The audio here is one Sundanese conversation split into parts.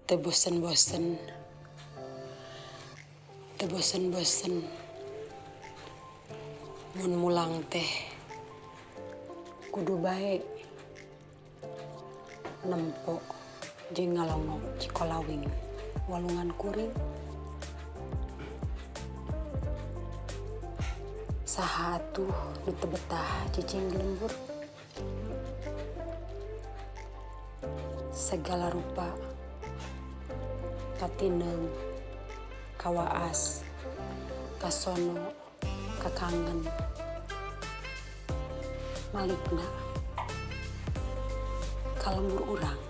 Teu bosen-bosen, teu bosen-bosen mun mulang teh kudu bae nempo jeung ngalongok Cikolawing walungan kuring. Saha atuh nu teu betah cicing di lembur? Segala rupa katineung, kawaas, kasono, kakangen, malikna ka lembur urang,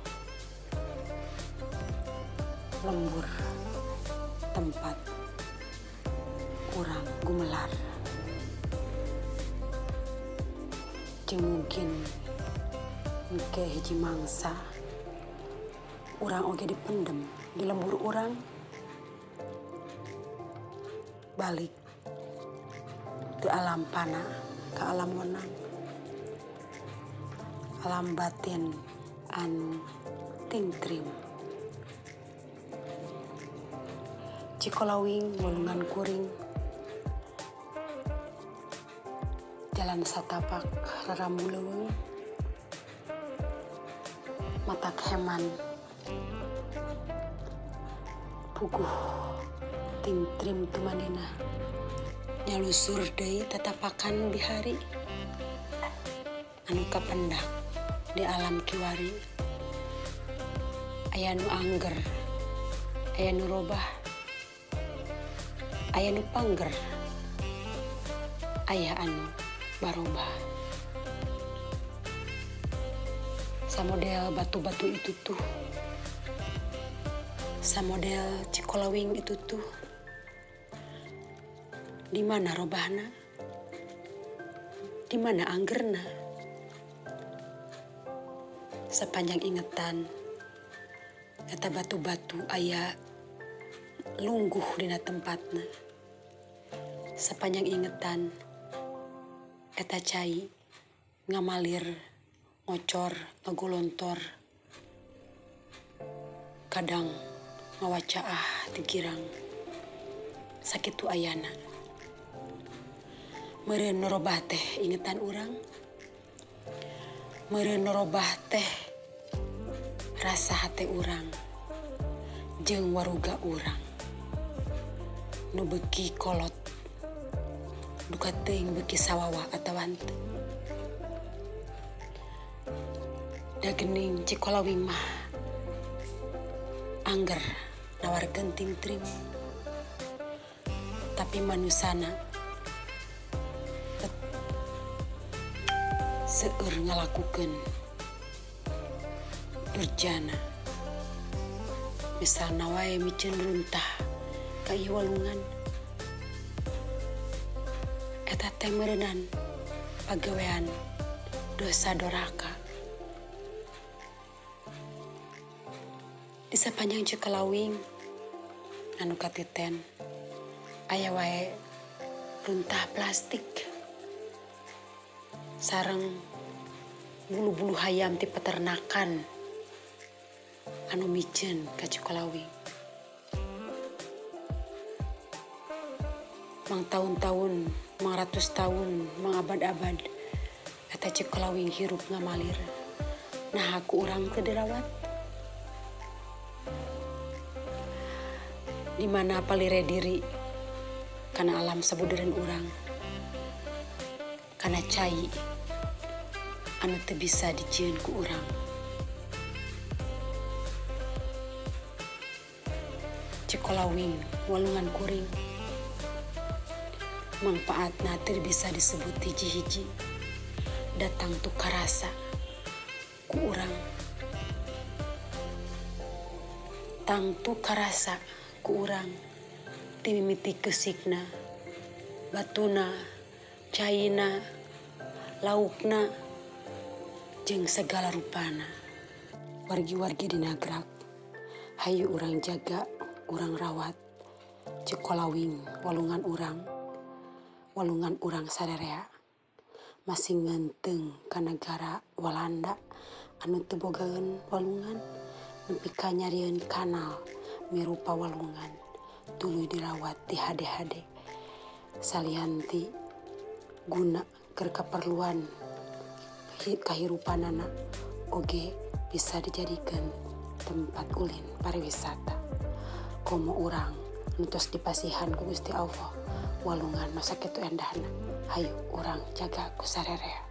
lembur tempat urang gumelar. Jeung mungkin engke hiji mangsa urang oge dipendem di lembur urang, balik ti alam pana ka alam wenang, alam batin anu tingtrim. Cikolawing walungan kuring, jalan satapak rarambu leuweung, matak heman puguh tingtrim tumanina, nyalusur deui tatapakan bihari anu kapendak di alam kiwari. Aya nu angger, aya nu robah, aya nu pangger, aya anu barobah. Samodel batu-batu itu tuh, samodel Cikolawing itu tuh, di mana robahna, di mana anggerna? Sepanjang ingetan, eta batu-batu aya lungguh dina tempatna. Sepanjang ingetan, eta cai ngamalir, ngocor, ngagolontor, kadang ngawacaah ti girang. Sakitu ayana. Meureun nu robah teh ingetan urang, meureun nu robah teh rasa hate urang jeung waruga urang nu beuki kolot, duka teuing beuki sawawa atawa henteu. Da geuning Cikolawing mah angger nawarkeun tingtrim, tapi manusana seueur ngalakukeun durjana. Misalna wae miceun runtah ka ieu walungan, eta teh meureunan pagawean dosa doraka. Di sapanjang Cikolawing anu katiten aya wae runtah plastik sareng bulu-bulu hayam ti peternakan anu miceun ka Cikolawing. Mang taun-taun, mang ratus taun, mang abad-abad eta Cikolawing hirup ngamalir. Nah ku urang teu dirawat. Di mana palire diri kana alam sabudereun urang, kana cai anu teu bisa dijieun ku urang. Cikolawing walungan kuring, mangpaatna teu bisa disebut hiji-hiji, datang tu karasa ku urang, tangtu karasa ku urang ti mimiti keusikna, batuna, caina, laukna, jeung segala rupana. Wargi-wargi di Nagrak, hayu urang jaga, urang rawat Cikolawing walungan urang, walungan urang sarerea. Masih ngenteung ka nagara Walanda anu teu bogaeun walungan, Nepi ka nyarieun kanal mirupa walungan tuluy dirawat di hade-hade. Salian ti guna keur kaperluan kahirupanana oge bisa dijadikan tempat ulin pariwisata. Komo urang nu tos dipasihan ku Gusti Allah walungan nu sakitu endahna, hayu urang jaga ku sarerea.